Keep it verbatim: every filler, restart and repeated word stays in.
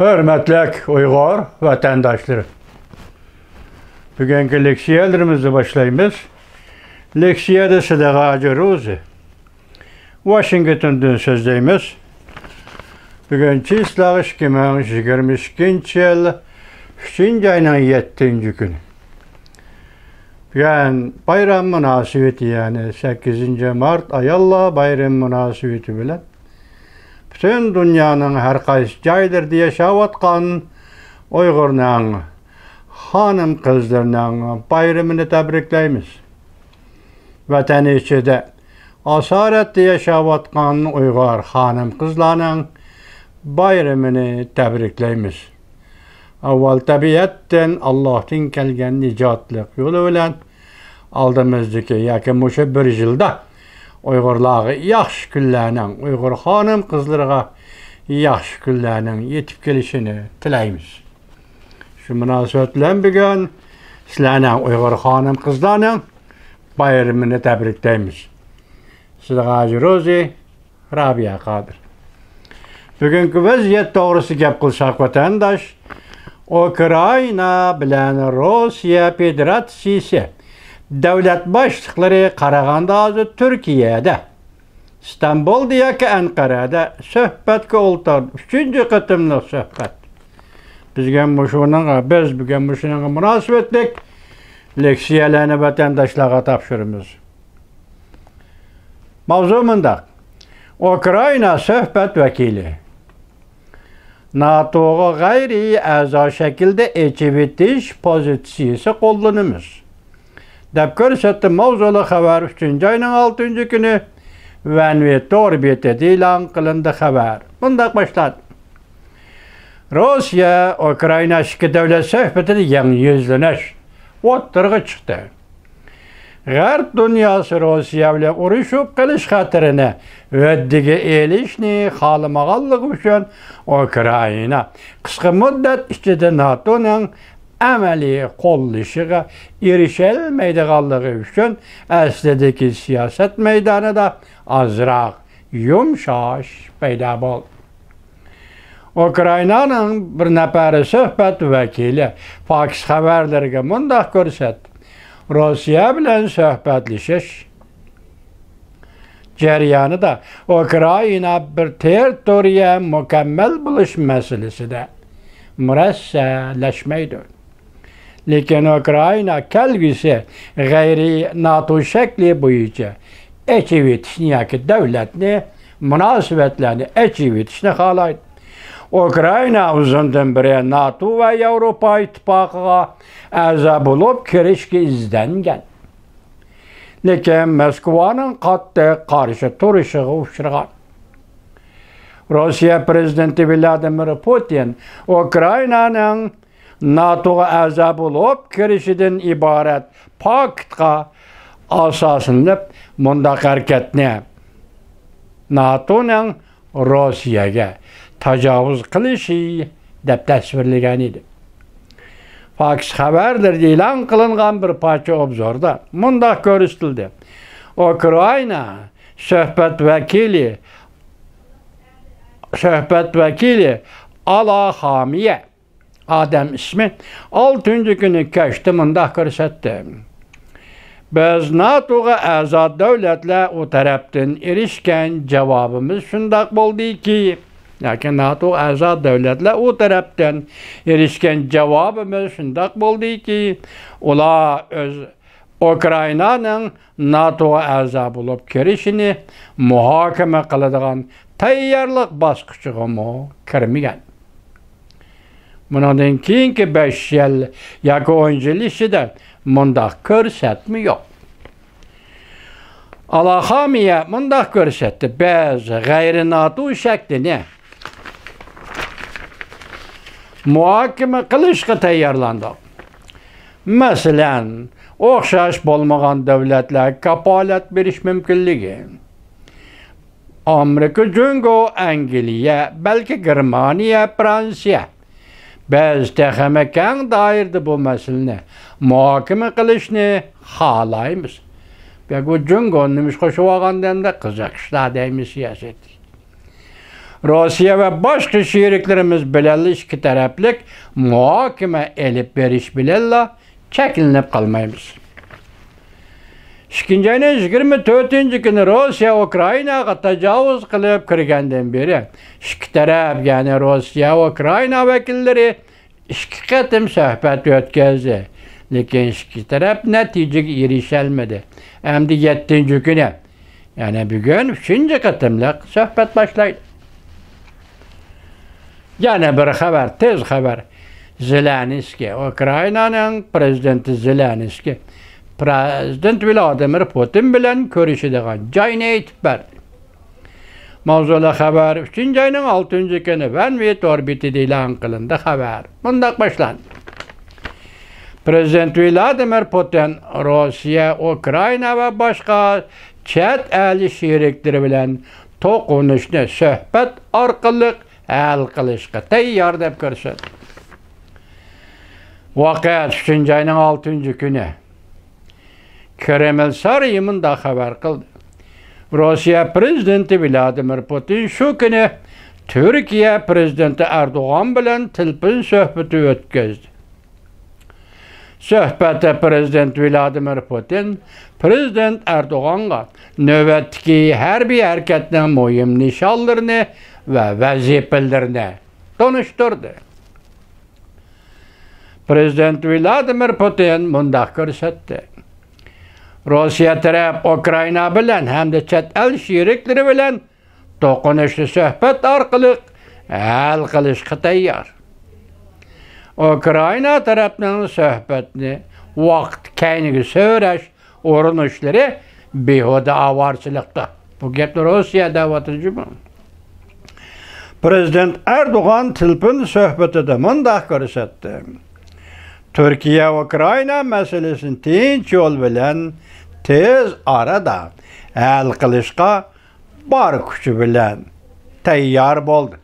ھۆرمەتلىك ئۇيغۇر ۋەتەنداشلىرى! بۈگۈنكى لېكسىيەلىرىمىزنى باشلايمىز. لېكسىيەدە سىدىق ھاجى روزى ۋاشىنگتوندىن سۆزلەيمىز. بۈگۈن چىسلاغ ئىككى مىڭ يىگىرمە ئىككىنچى يىل ئۈچىنچى ئاينىڭ يەتتىنچى كۈنى. بۈگۈن بايرام مۇناسىۋىتى، يەنى سەككىزىنچى مارت ئاياللار بايرىمى مۇناسىۋىتى بىلەن پۈتۈن دۇنيانىڭ ھەر قايسى جايلىرىدا ياشاۋاتقان ئۇيغۇرنىڭ خانىم-قىزلىرىنىڭ بايرىمىنى تەبرىكلەيمىز. ۋەتەن ئىچىدە ئاسارەتتە ياشاۋاتقان ئۇيغۇر خانىم-قىزلارنىڭ بايرىمىنى تەبرىكلەيمىز. ئاۋۋال تەبىئەتتىن، ئاللاھتىن كەلگەن نىجاتلىق يولى بىلەن ئالدىمىزدىكى ياكى مۇشۇ بىر يىلدا ئۇيغۇرلارغا ياخشى كۈنلەرنىڭ، ئۇيغۇر خانىم-قىزلىرىغا ياخشى كۈنلەرنىڭ يېتىپ كېلىشىنى تىلەيمىز. شۇ مۇناسىۋەت بىلەن بۈگۈن سىلەرنىڭ، ئۇيغۇر خانىم-قىزلارنىڭ بايرىمىنى تەبرىكلەيمىز. سىدىق ھاجى روزى، رابىيە قادىر. بۈگۈنكى ۋەزىيەت توغرىسىدا گەپ قىلساق، ۋەتەنداش، ئۇكرائىنا بىلەن روسىيە فېدېراتسىيىسى دۆلەت باشلىقلىرى قارىغاندا ھازىر تۈركىيەدە، ئىستانبۇلدا ياكى ئەنقەرەدە سۆھبەتكە ئولتۇردى. ئۈچىنچى قېتىملىق سۆھبەت. بىزگە مۇشۇنىڭغا، بىز بۈگۈن مۇشۇنىڭغا مۇناسىۋەتلىك لېكسىيەلەرنى ۋەتەنداشلارغا تاپشۇرىمىز. ماۋزۇ مۇنداق. ئۇكرائىنا سۆھبەت ۋەكىلى، ناتوغا غەيرىي ئەزا شەكىلدە ئېچىۋېتىش پوزىتسىيىسى قوللىنىمىز، دەپ كۆرسەتتى. ماۋزۇلۇق خەۋەر ئۈچىنچى ئاينىڭ ئالتىنچى كۈنى ۋەنۋى تور بېتىدە ئېلان قىلىندى. خەۋەر مۇنداق باشلاندى. روسىيە، ئۇكرائىنا ئىككى دۆلەت سۆھبىتىدە يېڭى يۈزلىنىش ئوتتۇرىغا چىقتى. غەرب دۇنياسى روسىيە بىلەن ئۇرۇشۇپ قېلىش خەتىرىنى ھۆددىگە ئېلىشنى خالىمىغانلىقى ئۈچۈن، ئۇكرائىنا قىسقا مۇددەت ئىچىدە ناتونىڭ ئەمەلىي قوللىشىغا ئېرىشەلمەيدىغانلىقى ئۈچۈن، ئەسلىدىكى سىياسەت مەيدانىدا ئازراق يۇمشاش پەيدا بولدى. ئۇكرائىنانىڭ بىر نەپەر سۆھبەت ۋەكىلى فاكس خەۋەرلىرىگە مۇنداق كۆرسەتتى: روسىيە بىلەن سۆھبەتلىشىش جەريانىدا ئۇكرائىنا بىر تېررىتورىيە مۇكەممەل بولۇش مەسىلىسىدە مۇرەسسەلەشمەيدۇ. لېكىن ئۇكرائىنا كەلگۈسى غەيرىي ناتو شەكلى بويىچە ئېچىۋېتىشنى ياكى دۆلەتنى، مۇناسىۋەتلەرنى ئېچىۋېتىشنى خالايدۇ. ئۇكرائىنا ئۇزۇندىن بېرى ناتو ۋە ياۋروپا ئىتتىپاقىغا ئەزا بولۇپ كىرىشكە ئىزدەنگەن. لېكىن موسكۋانىڭ قاتتىق قارشى تۇرۇشىغا ئۇچرىغان. روسىيە پىرېزىدېنتى ۋلادىمىر پۇتىن ئۇكرائىنانىڭ ناتوغا ئەزا بولۇپ كىرىشىدىن ئىبارەت پاكىتقا ئاساسلىنىپ، مۇنداق ھەرىكەتنى ناتونىڭ روسىيەگە تاجاۋۇز قىلىشى دەپ تەسۋىرلىگەن ئىدى. فاكس خەۋەرلىرىدە ئېلان قىلىنغان بىر پارچە ئوبزوردا مۇنداق كۆرسىتىلدى: ئۇكرائىنا سۆھبەت ۋەكىلى، سۆھبەت ۋەكىلى ئالا خامىيە، ئادەم ئىسمى، ئالتىنچى كۈنى كەچتە مۇنداق كۆرسەتتى: بىز ناتوغا ئەزا دۆلەتلەر ئۇ تەرەپتىن ئېرىشكەن جاۋابىمىز شۇنداق بولدىكى، ياكى ناتوغا ئەزا دۆلەتلەر ئۇ تەرەپتىن ئېرىشكەن جاۋابىمىز شۇنداق بولدىكى، ئۇلار ئۆز ئۇكرائىنانىڭ ناتوغا ئەزا بولۇپ كىرىشىنى مۇھاكىمە قىلىدىغان تەييارلىق باسقۇچىغىمۇ كىرمىگەن. بۇنىڭدىن كېيىنكى بەش يىل ياكى ئون يىل ئىچىدە مۇنداق كۆرسەتمە يوق. ئالاخامىيە مۇنداق كۆرسەتتى: بىز غەيرىي ناتو شەكلىنى مۇھاكىمە قىلىشقا تەييارلاندۇق. مەسىلەن، ئوخشاش بولمىغان دۆلەتلەر كاپالەت بېرىش مۇمكىنلىكى. ئامېرىكا، جۇڭگو، ئەنگلىيە، بەلكى گېرمانىيە، فرانسىيە. بىز تېخىمۇ كەڭ دائىرىدە بۇ مەسىلىنى مۇھاكىمە قىلىشنى خالايمىز. بۇ جۇڭگونى نېمىش قوشۇۋالغان دەمدە قىزىق ئىشلار دەيمىز سىياسەت. روسىيە ۋە باشقا شېرىكلىرىمىز بىلەنلا ئىككى تەرەپلىك مۇھاكىمە ئېلىپ بېرىش بىلەنلا چەكلىنىپ قالمايمىز. ئىككىنچى ئاينىڭ يىگىرمە تۆتىنچى كۈنى روسىيە ئۇكرائىناغا تاجاۋۇز قىلىپ كىرگەندىن بېرى ئىككى تەرەپ، يەنى روسىيە، ئۇكرائىنا ۋەكىللىرى ئىككى قېتىم سۆھبەت ئۆتكۈزدى. لېكىن ئىككى تەرەپ نەتىجىگە ئېرىشەلمىدى. ئەمدى يەتتىنچى كۈنى، يەنى بۈگۈن ئۈچىنچى قېتىملىق سۆھبەت باشلايدۇ. يەنە بىر خەۋەر، تېز خەۋەر. زېلېنسكىي، ئۇكرائىنانىڭ پرېزىدېنتى زېلېنسكىي، پرېزىدېنت ۋلادىمىر پۇتىن بىلەن كۆرۈشىدىغان جاينى ئېيتىپ بەردى. ماۋزۇلۇق خەۋەر ئۈچىنچى ئاينىڭ ئالتىنچى كۈنى ۋەنۋى تور بېتىدە ئېلان قىلىندى. خەۋەر مۇنداق باشلاندى. پرېزىدېنت ۋلادىمىر پۇتىن روسىيە، ئۇكرائىنا ۋە باشقا چەت ئەل شېرىكلىرى بىلەن توقۇنۇشنى سۆھبەت ئارقىلىق ھەل قىلىشقا تەييار دەپ كۆرسەتتى. ۋاقىت ئۈچىنچى ئاينىڭ ئالتىنچى كۈنى. كرېمل سارىيى مۇنداق خەۋەر قىلدى. روسىيە پرېزىدېنتى ۋلادىمىر پۇتىن شۇ كۈنى تۈركىيە پرېزىدېنتى ئەردوغان بىلەن تېلېفون سۆھبىتى ئۆتكۈزدى. سۆھبەتتە پرېزىدېنت ۋلادىمىر پۇتىن پرېزىدېنت ئەردوغانغا نۆۋەتتىكى ھەربىي ھەرىكەتنىڭ مۇھىم نىشانلىرىنى ۋە ۋەزىپىلىرىنى تونۇشتۇردى. پرېزىدېنت ۋلادىمىر پۇتىن مۇنداق كۆرسەتتى. روسىيە تەرەپ ئۇكرائىنا بىلەن ھەمدە چەت ئەل شېرىكلىرى بىلەن توقۇنۇشنى سۆھبەت ئارقىلىق ھەل قىلىشقا تەييار. ئۇكرائىنا تەرەپنىڭ سۆھبەتنى ۋاقىت كەينىگە سۆرەش ئۇرۇنۇشلىرى بىھۇدە ئاۋارىچىلىقتۇر. بۇ گەپنى روسىيە دەۋاتىدۇ جۇمۇ. پرېزىدېنت ئەردوغان تېلېفون سۆھبىتىدە مۇنداق كۆرسەتتى. تۈركىيە ئۇكرائىنا مەسىلىسىنى تىنچ يول بىلەن تېز ئارىدا ھەل قىلىشقا بار كۈچى بىلەن تەييار بولدى.